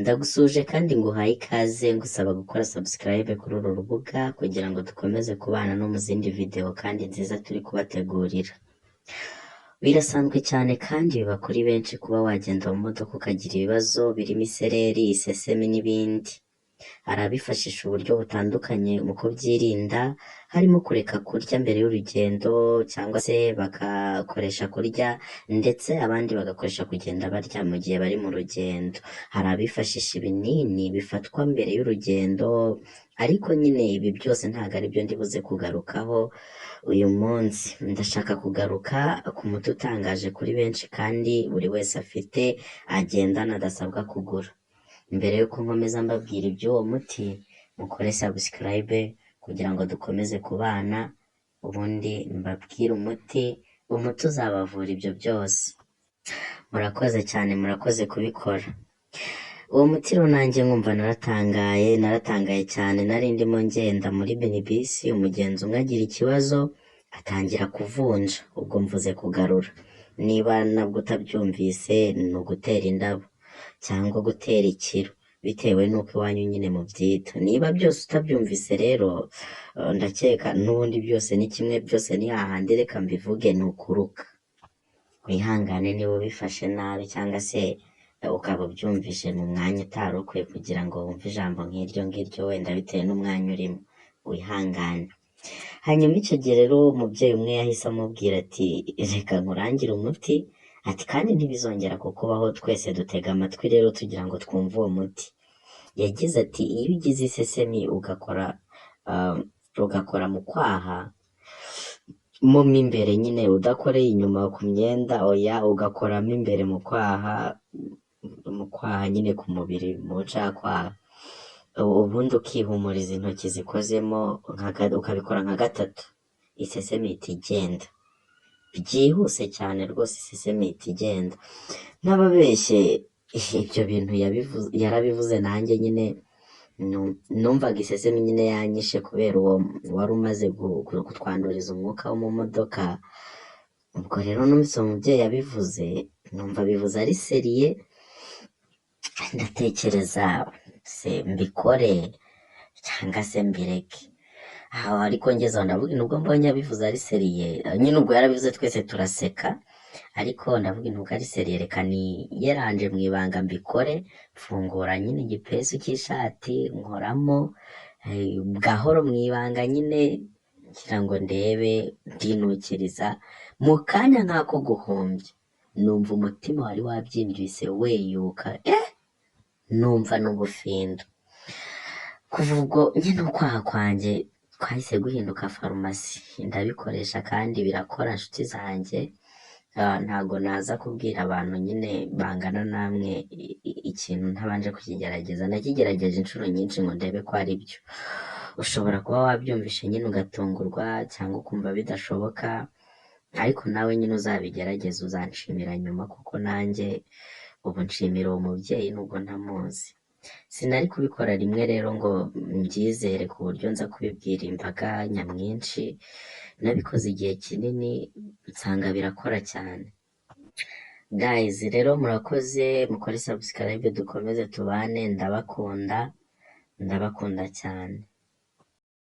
Ndagusuje kandi nguhaye ikaze, ngusaba gukora subscribe kuri uru rubuga kugira ngo dukomeze kubana no mu zindi video kandi nziza turi kubategurira. Birasanzwe cyane kandi biba kuri benshi kuba wagenda mu modoka ukagira ibibazo birimo isereri, isesemi n'ibindi. Hari abifashisha uburyo butandukanye mu kubyirinda, harimo kureka kurya mbere y'urugendo cyangwa se bagakoresha kurya, ndetse abandi bagakoresha kugenda barya mu gihe bari mu rugendo. Hari abifashisha ibinini bifatwa mbere y'urugendo, ariko nyine ibi byose ntabwo ari byo ndibuze kugarukaho uyu munsi. Ndashaka kugaruka ku muti utangaje kuri benshi kandi buri wese afite agendana adasabwa kugura. Mbere y'uko nkomeza mbabwira iby'uwo muti, mukore subscribe kugira ngo dukomeze kubana, ubundi mbabwire umuti, umuti uzabavura ibyo byose. Murakoze cyane, murakoze kubikora. Uwo muti rero nanjye nkumva naratangaye, naratangaye cyane, nari ndimo ngenda muri minibisi, umugenzi umwe agira ikibazo, atangira kuvunja, ubwo mvuze kugarura. Niba nabwo utabyumvise ni ugutera indabo cyangwa gutera ikiro, bitewe n'uko iwanyu nyine mubyita. Niba byose utabyumvise rero, ndakeka n'ubundi byose ni kimwe, byose ni hahandi, reka mbivuge ni ukuruka. Wihangane niba ubifashe nabi cyangwa se ukaba ubyumvishe mu mwanya utari ukwiye kugira ngo wumve ijambo nk'iryo ngiryo, wenda bitewe n'umwanya urimo, wihangane. Hanyuma icyo gihe rero umubyeyi umwe yahise amubwira ati reka nkurangire umuti, ati kandi ntibizongera kukubaho, twese dutega amatwi rero tugira ngo twumve uwo muti. Yagize ati iyo ugize isesemi ugakora mu kwaha, mo imbere nyine udakoreye inyuma ku myenda, oya, ugakoramo imbere mu kwaha, mu kwaha nyine ku mubiri mu ncakwaha, ubundi ukihumuriza intoki zikozemo, ukabikora nka gatatu, isesemi ihita igenda byihuse cyane rwose, isesemi ihita igenda. Ntababeshye ibyo bintu yarabivuze, nanjye nyine numvaga isesemi nyine yanyishe kubera uwo wari umaze kutwanduriza umwuka wo mu modoka. Ubwo rero numvise uwo mubyeyi yabivuze, numva abivuze ari sérieux, ndatekereza se mbikore cyangwa se mbireke. Aho ariko ngeze aho ndavuga nubwo mbonye abivuze ari sérieux, nyine ubwo yarabivuze twese turaseka, ariko ndavuga nubwo ari sérieux reka niyeranje mu ibanga mbikore. Mfungura nyine igipesu cy'ishati nkoramo gahoro mu ibanga nyine ngira ngo ndebe, ndinukiriza mu kanya nk'ako guhumbya, numva umutima wari wabyimbye uhise weyuka, numva n'ubufindo. Kuva ubwo nyine ukwaha kwanjye kwahise guhinduka farumasi, ndabikoresha kandi birakora nshuti zanjye. Ntago naza kubwira abantu nyine bangana namwe ikintu ntabanje kukigerageza. Nakigerageje inshuro nyinshi ngo ndebe ko ari byo. Ushobora kuba wabyumvishe nyine ugatungurwa cyangwa ukumva bidashoboka, ariko nawe nyine uzabigerageze uzanshimira nyuma, kuko nanjye ubu nshimira uwo mubyeyi nubwo ntamuzi. Sinari kubikora rimwe rero ngo mbyizere ku buryo nza kubibwira imbaga nyamwinshi, nabikoze igihe kinini nsanga birakora cyane. Guys rero murakoze, mukore subscribe dukomeze tubane, ndabakunda, ndabakunda cyane.